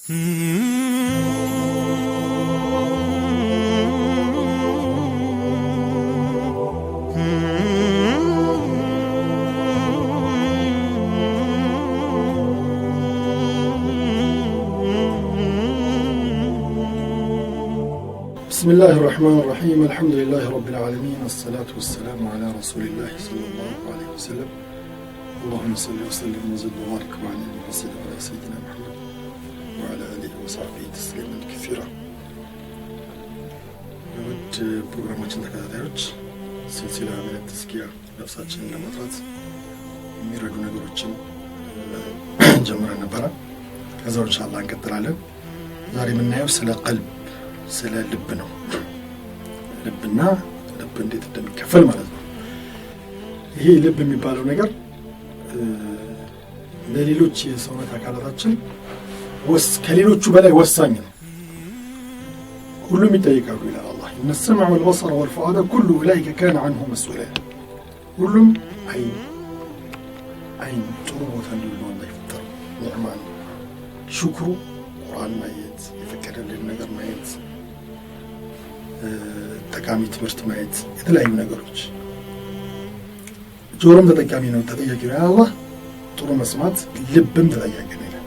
بسم الله الرحمن الرحيم، الحمد لله رب العالمين، الصلاة والسلام على رسول الله صلى الله عليه وسلم. اللهم صل وسلم وزد وبارك وعلى وسلم على سيدنا محمد وعلى آله وصحبه تسليما كثيرا። ውድ ፕሮግራማችን ተከታታዮች፣ ሲልሲላ ሚነ ተዝኪያ ነፍሳችንን ለማጥራት የሚረዱ ነገሮችን ጀምረን ነበረ። ከዛው ኢንሻአላህ እንቀጥላለን። ዛሬ የምናየው ስለ ቀልብ፣ ስለ ልብ ነው። ልብና ልብ እንዴት እንደሚከፈል ማለት ነው። ይሄ ልብ የሚባለው ነገር ለሌሎች የሰውነት አካላታችን ከሌሎቹ በላይ ወሳኝ ነው። ሁሉም ይጠይቃሉ ይላል አላህ። إن السمع والبصر والفؤاد كل أولئك كان عنه مسؤولا። ሁሉም አይን ጥሩ ቦታ እንዲውል ነው አላህ የፈጠረው፣ ኒዕማ ነው። ሽክሩ ቁርአን ማየት፣ የፈቀደልን ነገር ማየት፣ ጠቃሚ ትምህርት ማየት፣ የተለያዩ ነገሮች። ጆሮም ተጠቃሚ ነው፣ ተጠያቂ ነው አላህ፣ ጥሩ መስማት። ልብም ተጠያቂ ነው ይላል።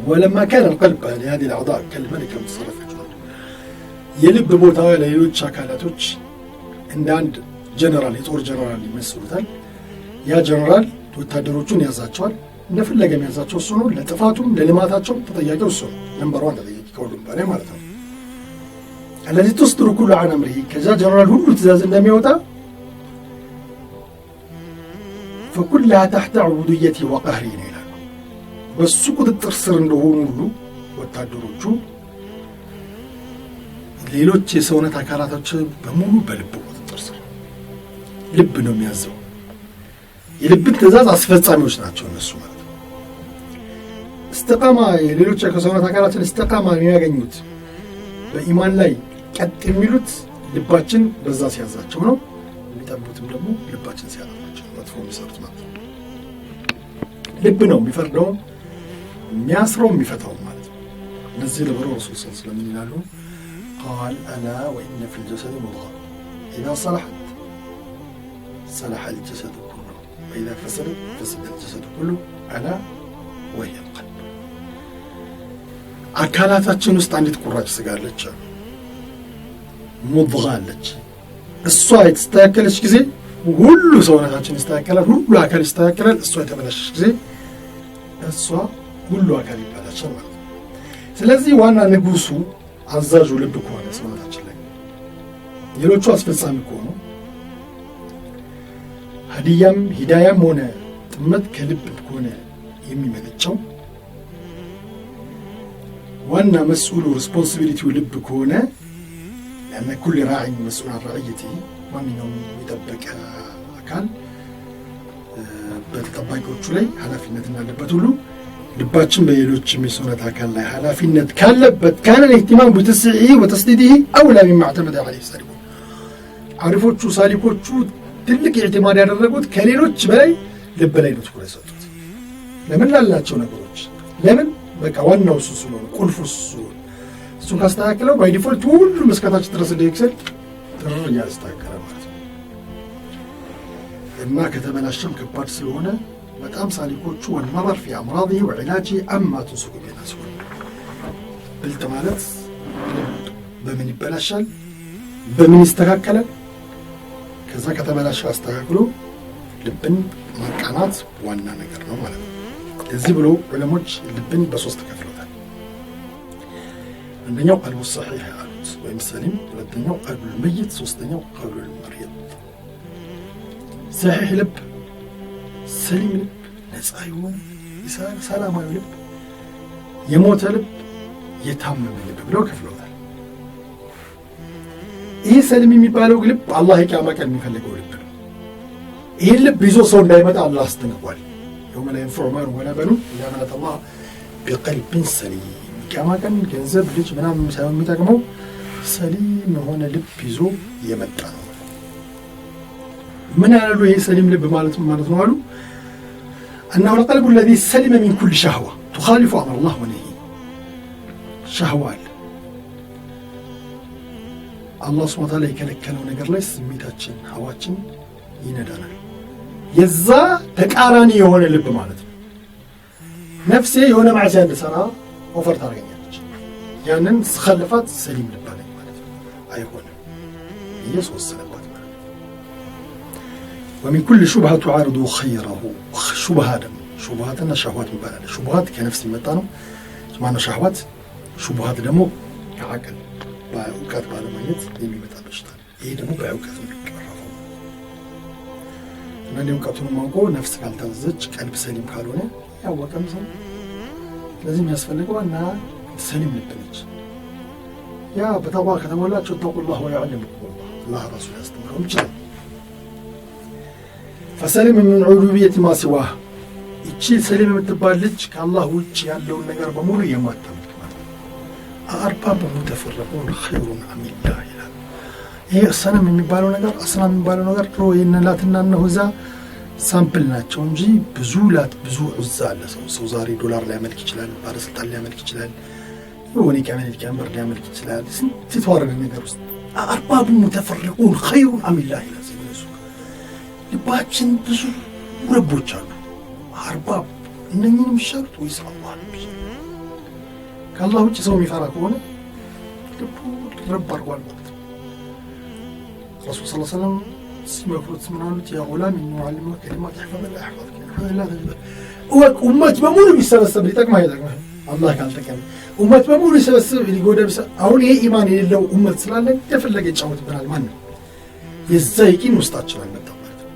ولما كان القلب لهذه الأعضاء كالملك المتصرف في الجنود፣ የልብ ቦታ ለሌሎች አካላቶች እንደ አንድ ጀነራል፣ የጦር ጀነራል ይመስሉታል። ያ ጀነራል ወታደሮቹን ያዛቸዋል። እንደፈለገ የሚያዛቸው እሱ ነው። ለጥፋቱም ለልማታቸውም ተጠያቂው እሱ ነው። Number one ተጠያቂ ከሁሉም በላይ ማለት ነው። الذي تصدر كلها عن أمره፣ ከዛ ጀነራል ሁሉ ትእዛዝ እንደሚወጣ፣ فكلها تحت عبوديته وقهره ነው ይላሉ። በሱ ቁጥጥር ስር እንደሆኑ ሁሉ ወታደሮቹ፣ ሌሎች የሰውነት አካላቶች በሙሉ በልብ ቁጥጥር ስር፣ ልብ ነው የሚያዘው። የልብን ትእዛዝ አስፈጻሚዎች ናቸው እነሱ ማለት ነው። እስትቃማ፣ የሌሎች ከሰውነት አካላችን እስትቃማ የሚያገኙት፣ በኢማን ላይ ቀጥ የሚሉት ልባችን በዛ ሲያዛቸው ነው። የሚጠቡትም ደግሞ ልባችን ሲያጠፋቸው፣ መጥፎ የሚሰሩት ማለት ነው። ልብ ነው የሚፈርደው፣ የሚያስረው፣ የሚፈታው ማለት ነው። እነዚህ ለበሮ ረሱል ስ ስለምን ይላሉ? قال ألا وإن في الجسد مضغة إذا صلحت صلح الجسد كله وإذا فسدت فسد الجسد كله ألا وهي القلب። አካላታችን ውስጥ አንዲት ቁራጭ ስጋ አለች አሉ፣ ሙድጋ አለች። እሷ የተስተካከለች ጊዜ ሁሉ ሰውነታችን ይስተካከላል፣ ሁሉ አካል ይስተካከላል። እሷ የተበላሸች ጊዜ እሷ ሁሉ አካል ይበላሻል ማለት ነው። ስለዚህ ዋና ንጉሱ፣ አዛዡ ልብ ከሆነ፣ ሰውነታችን ላይ ሌሎቹ አስፈጻሚ ከሆኑ፣ ሀዲያም ሂዳያም ሆነ ጥመት ከልብ ከሆነ የሚመነጨው፣ ዋና መስኡሉ responsibility ው ልብ ከሆነ፣ لأن كل راع مسؤول عن رعيته፣ ማንኛውም የጠበቀ አካል በተጠባቂዎቹ ላይ ኃላፊነት እንዳለበት ሁሉ ልባችን በሌሎች የሰውነት አካል ላይ ኃላፊነት ካለበት፣ كان الاهتمام بتصحيحه وتسديده أولى مما اعتمد عليه السالكون። አሪፎቹ ሳሊኮቹ ትልቅ ኢዕቲማድ ያደረጉት ከሌሎች በላይ ልብ ላይ ነው ትኩረት የሰጡት። ለምን ላላቸው ነገሮች፣ ለምን በቃ ዋናው እሱ ስለሆነ፣ ቁልፉ እሱ ስለሆነ፣ እሱን ካስተካከለው by default ሁሉም እስከታች ድረስ እንደ ኤክሰል ጥርር እያስተካከለ ማለት ነው። እና ከተበላሸም ከባድ ስለሆነ በጣም ሳሊኮቹ والنظر في أمراضه وعلاجه عما تنسك به الناس። ብልጥ ማለት ልብ በምን ይበላሻል፣ በምን ይስተካከላል፣ ከዛ ከተበላሸ አስተካክሎ ልብን ማቃናት ዋና ነገር ነው ማለት ነው። ለዚህ ብሎ ዑለሞች ልብን በሶስት ከፍለውታል። አንደኛው قلب صحيح አሉት ወይም ሰሊም፣ ሁለተኛው قلب الميت፣ ሶስተኛው قلب المريض። ሰሒሕ ልብ፣ ሰሊም ልብ፣ ነፃ የሆነ ሰላማዊ ልብ፣ የሞተ ልብ፣ የታመመ ልብ ብለው ከፍለውታል። ይህ ሰሊም የሚባለው ልብ አላህ የቂያማ ቀን የሚፈልገው ልብ ነው። ይህን ልብ ይዞ ሰው እንዳይመጣ አላህ አስጠንቅቋል። يوم لا ينفع مال ولا بنون إلا من أتى الله بقلب سليم። ቂያማ ቀን ገንዘብ፣ ልጅ ምናምን ሳይሆን የሚጠቅመው ሰሊም የሆነ ልብ ይዞ የመጣ ነው። ምን ያላሉ? ይሄ ሰሊም ልብ ማለት ማለት ነው አሉ፣ أنه القلب الذي سلم من كل شهوة تخالف أمر الله ونهيه። ሸህዋ አለ። አላህ ሱብሓነሁ ወተዓላ የከለከለው ነገር ላይ ስሜታችን ሀዋችን ይነዳናል። የዛ ተቃራኒ የሆነ ልብ ማለት ነው። ነፍሴ የሆነ ማዕሲያ እንድሰራ offer ታደርገኛለች። ያንን ስኸልፋት ሰሊም ልብ አለኝ ማለት ነው። አይሆንም ብዬ ወሰነባት ማለት ነው። ومن كل شبهة تعارض خيره። ሹብሃ ደግሞ ሹብሃትና ሻህዋት ይባላል። ሹብሃት ከነፍስ የሚመጣ ነው። ማነው ሻህዋት? ሹብሃት ደግሞ ከዓቅል በእውቀት ባለማግኘት የሚመጣ በሽታ ነው። ይሄ ደግሞ በእውቀት ነው የሚቀረፈው። እና እውቀቱን አውቆ ነፍስ ካልታዘዘች ቀልብ ሰሊም ካልሆነ ያወቀም ሰው። ስለዚህ የሚያስፈልገው ዋና ሰሊም ልብ ነች። ያ በተቅዋ ከተሞላቸው اتقوا الله ويعلمكم الله፣ አላህ ራሱ ሊያስተምረውም ይችላል። فسلم من عبودية ما سواه። ይቺ ሰሊም የምትባል ልጅ ከአላህ ውጭ ያለውን ነገር በሙሉ የማታመልክ ማለት ነው። أأرباب متفرقون خير أم الله ይላል። ይሄ ሰነም የሚባለው ነገር አስናም የሚባለው ነገር ድሮ የነ ላትና እነ ዑዛ sample ናቸው እንጂ ብዙ ላት ብዙ ዑዛ አለ። ሰው ዛሬ ዶላር ሊያመልክ ይችላል፣ ባለስልጣን ሊያመልክ ይችላል፣ የሆነ ቀበሌ ሊቀመንበር ሊያመልክ ይችላል። ስንት የተዋረደ ነገር ውስጥ أأرباب متفرقون خير أم الله ይላል። ልባችን ብዙ ረቦች አሉ። أرباب እነኝን የሚሻሉት ወይስ አላህ ነው የሚሻሉት? ከአላህ ውጭ ሰው የሚፈራ ከሆነ ልቡ ረብ አድርጓል ማለት ነው። ረሱል ስ ሰለም ሲመክሩት ምን አሉት? يا غلام إني أعلمك كلمات احفظ الله يحفظك احفظ الله እወቅ። ኡመት በሙሉ ቢሰበሰብ ሊጠቅምህ አይጠቅምህም አላህ ካልጠቀመ። ኡመት በሙሉ ቢሰበሰብ ሊጎዳ፣ አሁን ይሄ ኢማን የሌለው ኡመት ስላለ እንደፈለገ ይጫወትብናል። ማንም የዛ የቂን ውስጣችን አልመጣም ማለት ነው።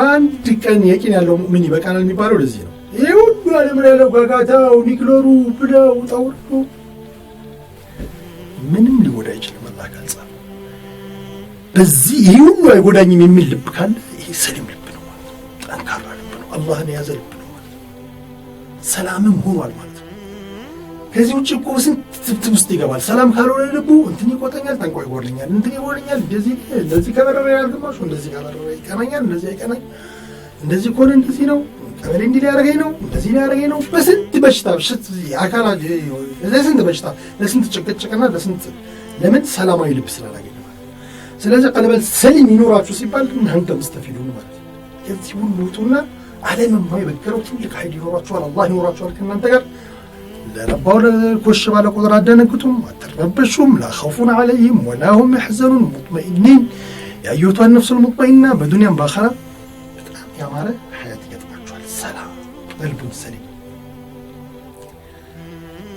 አንድ ቀን የቂን ያለው ሙእሚን ይበቃናል የሚባለው ለዚህ ነው። ይሄ ሁሉ ዓለም ላይ ያለው ጋጋታው ኒክለሩ ብለው ጠውሩ ምንም ሊጎዳ አይችልም አላህ ካልጻፈ። በዚህ ይሄ ሁሉ አይጎዳኝም የሚል ልብ ካለ ይሄ ሰሊም ልብ ነው ማለት ነው። ጠንካራ ልብ ነው። አላህን የያዘ ልብ ነው ማለት ነው። ሰላምም ሆኗል ማለት ነው። ከዚህ ውጭ እኮ ስንት ትብትብ ውስጥ ይገባል። ሰላም ካልሆነ ልቡ እንትን ይቆጠኛል፣ ጠንቋይ ይጎድለኛል፣ እንትን ይጎድለኛል፣ እንደዚህ እንደዚህ ከበረረ ያህል ግማሹ እንደዚህ ካበረረ ይቀናኛል፣ እንደዚህ አይቀናኝ፣ እንደዚህ ከሆነ እንደዚህ ነው፣ ቀበሌ እንዲህ ሊያደርገኝ ነው፣ እንደዚህ ሊያደርገኝ ነው። በስንት በሽታ ሽት አካላ ለስንት በሽታ ለስንት ጭቅጭቅና ለስንት ለምን ሰላማዊ ልብ ስላላገኘ ማለት ነው። ስለዚህ قلبا سليم ይኖራችሁ ሲባል እናንተ مستفيدون ማለት ነው። ከዚህ ሁሉ ውጡና ዓለም የማይበግረው ትልቅ ኃይል ይኖራችኋል። አላህ ይኖራችኋል ከእናንተ ጋር። ለረባው ኮሽ ባለ ቁጥር አትደነግጡም፣ አትረበሹም። لا خوف عليهم ولا هم يحزنون مطمئنين يا أيتها النفس المطمئنة። በዱንያም በአኸራ በጣም ያማረ ሐያት ይገጥማችኋል። ሰላም قلب سليم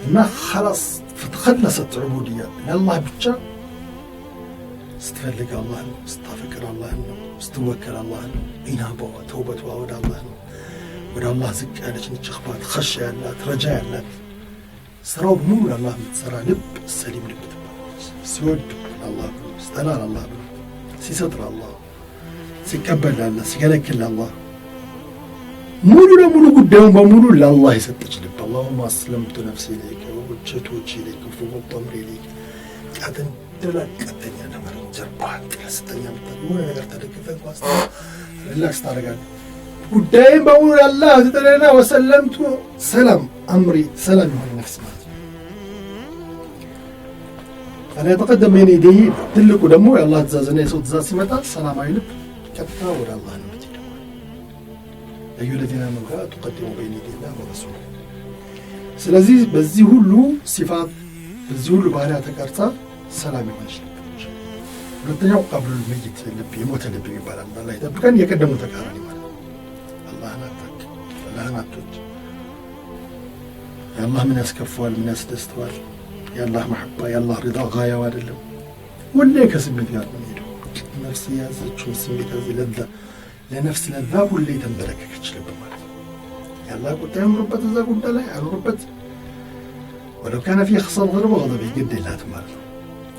እና خلاص فتخلصت عبودية ለአላህ ብቻ። ስትፈልግ አላህ ነው፣ ስታፈቅር አላህ ነው፣ ስትወከል አላህ ነው። ኢናባዋ ተውበቷ ወደ አላህ ነው። ወደ አላህ ዝቅ ያለች ነች። إخبات خشية ያላት ረጃ ያላት ስራው በሙሉ ለአላህ የምትሰራ ልብ ሰሊም ልብ ትባላለች። ሲወድ ለአላህ ብሎ፣ ሲጠላ ለአላህ ብሎ፣ ሲሰጥ ለአላህ፣ ሲቀበል ለአላህ፣ ሲከለክል ለአላህ፣ ሙሉ ለሙሉ ጉዳዩን በሙሉ ለአላህ የሰጠች ልብ። اللهم أسلمت نفسي إليك ووجهت وجهي إليك وفوضت أمري إليك። ቃትን ድላ ቀተኛ ለማለት ጀርባህን ጥለህ ስተኛ የሆነ ነገር ተደግፈህ እንኳን relax ታደርጋለህ። ጉዳይም በሙሉ ለአላህ ትጥልና وسلمت ሰላም أمري ሰላም የሆነ ነፍስ ማለት ነው። فلا يتقدم بين يديه። ትልቁ ደግሞ የአላህ ትእዛዝና የሰው ትእዛዝ ሲመጣ ሰላማዊ ልብ ቀጥታ ወደ አላህ ነው የምትሄደው። أيها الذين آمنوا لا تقدموا بين يدي الله ورسوله። ስለዚህ በዚህ ሁሉ ሲፋት በዚህ ሁሉ ባህሪያ ተቀርጻ ሰላም የሆነች ልብ ነች። ሁለተኛው قلب الميت ልብ፣ የሞተ ልብ ይባላል። አላህ ይጠብቀን። የቀደሙ ተቃራኒ ማለት ነው። አላህን አታውቅ፣ አላህን አትወድ። የአላህ ምን ያስከፋዋል፣ ምን ያስደስተዋል? የአላህ መሐባ የአላህ ሪዳ ጋያው አይደለም። ሁሌ ከስሜት ጋር ነው የሚሄደው። ነፍስ የያዘችውን ስሜት ያዘ ለዛ ለነፍስ ለዛ ሁሌ የተንበረከከች ልብ ማለት ነው። የአላህ ቁጣ ያኑርበት እዛ ጉዳይ ላይ አኑርበት። ولو كان في خصال غضب وغضب ግድ የላትም ማለት ነው።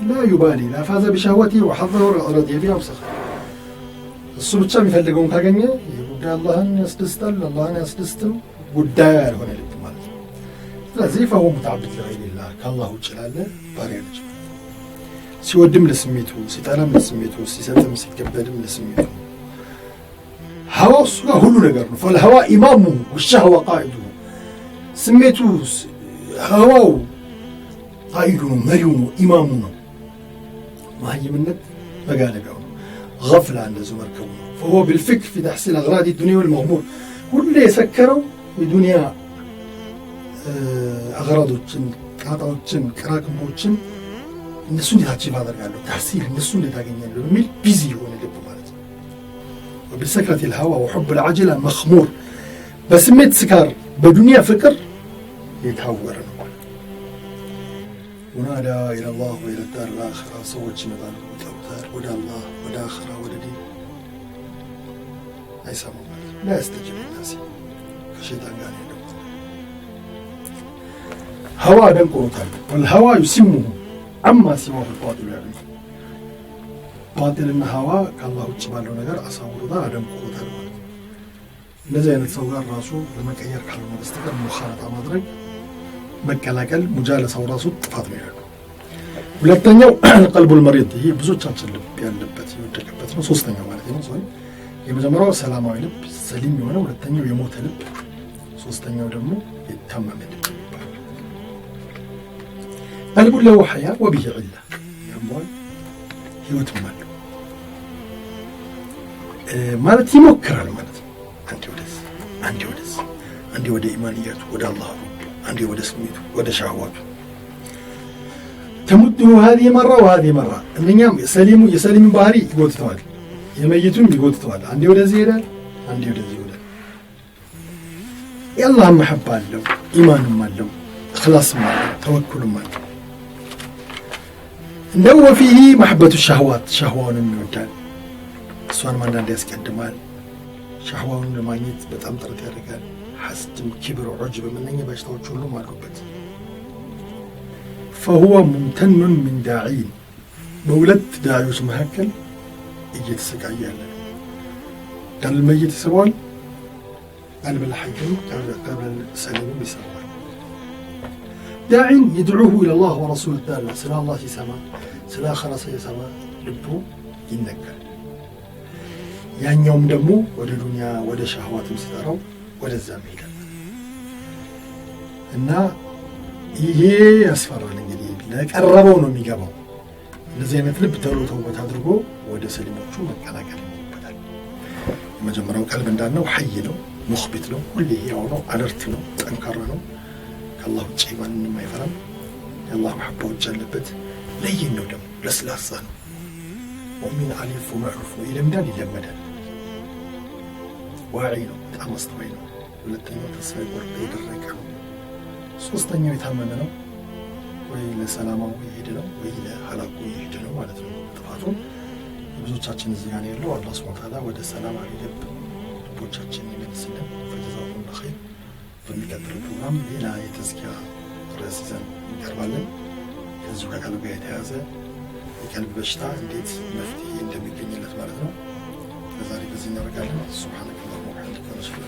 لا يبالي لا فاز بشهوته وحظه رضي بها وسخط። እሱ ብቻ የሚፈልገውን ካገኘ ይህ ጉዳይ አላህን ያስደስታል፣ አላህን ያስደስትም ጉዳዩ ያልሆነ ልብ ማለት ነው። ስለዚህ فهو متعبد لغير الله፣ ከአላህ ውጭ ላለ ባሪያ ነች። ሲወድም ለስሜቱ፣ ሲጠላም ለስሜቱ፣ ሲሰጥም ሲቀበልም ለስሜቱ። ሀዋ እሱ ጋር ሁሉ ነገር ነው። فالهوى إمامه والشهوة قائده። ስሜቱ ሀዋው ቃኢዱ ነው፣ መሪው ነው፣ ኢማሙ ነው። መሀይምነት መጋለቢያው ነው። ገፍላ እንደዚሁ መርከቡ ነው። فهو بالفكر في تحصيل أغراض الدنيا والمغمور ሁሌ የሰከረው የዱንያ አግራዶችን፣ ጣጣዎችን፣ ቅራቅንቦችን እነሱ እንዴት achieve አደርጋለሁ፣ تحصيل እነሱ እንዴት አገኛለሁ የሚል busy የሆነ ልብ ማለት ነው። وبسكرة الهوى وحب العاجلة مخمور በስሜት ስካር በዱንያ ፍቅር የታወረ ነው። ونادى إلى الله وإلى الدار الآخرة ሰዎች ይመጣሉ፣ ይጠሩታል ወደ አላህ፣ ወደ አኺራ፣ ወደ ዲን አይሰማም ማለት ነው። لا يستجيب للناس ከሸይጣን ጋር ያለው ሀዋ ደንቆሮታል። والهوى يصمه عما سواه الباطل ያገኙ ባጢልና ሀዋ ከአላህ ውጭ ባለው ነገር አሳውሮታል፣ አደንቆሮታል ማለት ነው። እንደዚህ አይነት ሰው ጋር ራሱ ለመቀየር ካልሆነ በስተቀር مخالطة ማድረግ፣ መቀላቀል፣ مجالسة ው ራሱ ጥፋት ነው ይላሉ። ሁለተኛው القلب المريض፣ ይሄ ብዙዎቻችን ልብ ያለበት የወደቀበት ነው። ሶስተኛው ማለት ነው። Sorry፣ የመጀመሪያው ሰላማዊ ልብ سليم የሆነ፣ ሁለተኛው የሞተ ልብ፣ ሶስተኛው ደግሞ የታመመ ልብ ይባላል። قلب له حياة وبه علة ያሟል፣ ህይወትም አለው ማለት ይሞክራል ማለት ነው። አንዴ ወደዚህ፣ አንዴ ወደዚህ፣ አንዴ ወደ ኢማንያቱ ወደ አላህ፣ አንዴ ወደ ስሜቱ ወደ ሻህዋቱ። تمده هذه مرة وهذه مرة። እነኛም ሰሊሙ የሰሊምን ባህሪ ይጎትተዋል፣ የመይቱም ይጎትተዋል። አንዴ ወደዚህ ይሄዳል፣ አንዴ ወደዚህ ይሄዳል። የአላህ መሐባ አለው፣ ኢማንም አለው፣ እኽላስም አለው፣ ተወኩልም አለው። እንደው وفيه محبة الشهوات ሻህዋውንም ይወዳል። እሷንም አንዳንድ ያስቀድማል። ሻህዋውን ለማግኘት በጣም ጥረት ያደርጋል። ሐስድም፣ ኪብር፣ ዑጅብ እነኛ በሽታዎች ሁሉም አሉበት። فهو ممتن من داعين በሁለት ዳዒዎች መካከል እየተሰቃየ ያለ ነው። قلب الميت ይስበዋል፣ قلب الحي ም قلب السليم ም ይስበዋል። داع يدعوه إلى الله ورسوله الدالة ስለ አላህ ሲሰማ፣ ስለ አኸራ ሲሰማ ልቡ ይነካል። ያኛውም ደግሞ ወደ ዱንያ ወደ ሻህዋትም ሲጠራው ወደዛም ይሄዳል እና ይሄ ያስፈራል። እንግዲህ ለቀረበው ነው የሚገባው። እንደዚህ አይነት ልብ ተሎ ተውበት አድርጎ ወደ ሰሊሞቹ መቀላቀል ይኖርበታል። የመጀመሪያው ቀልብ እንዳልነው حي ነው፣ مخبت ነው፣ ሁሌ ሕያው ነው፣ alert ነው፣ ጠንካራ ነው። ከአላህ ውጭ ማንንም አይፈራም። የአላህ መሐባ ውጭ ያለበት لين ነው፣ ደግሞ ለስላሳ ነው። ሙእሚን أليف ومألوف ነው፣ ይለምዳል፣ ይለመዳል። واعي ነው፣ በጣም አስተዋይ ነው። ሁለተኛው ተስፋ የቆረጠ የደረቀ ነው። ሶስተኛው የታመመ ነው፣ ወይ ለሰላማው የሄደ ነው ወይ ለሀላኩ የሄደ ነው ማለት ነው። ጥፋቱ ብዙዎቻችን እዚህ ጋር ያለው። አላህ سبحانه وتعالى ወደ ሰላማዊ ልብ ልቦቻችን ይመልስልን። فجزاكم الله خير። በሚቀጥለው ፕሮግራም ሌላ የተዝኪያ ርዕስ ይዘን እንቀርባለን። ከዚሁ ከቀልብ ጋር የተያዘ የቀልብ በሽታ እንዴት መፍትሄ እንደሚገኝለት ማለት ነው። ለዛሬ በዚህ እናደርጋለን። سبحانك اللهم وبحمدك ونشهد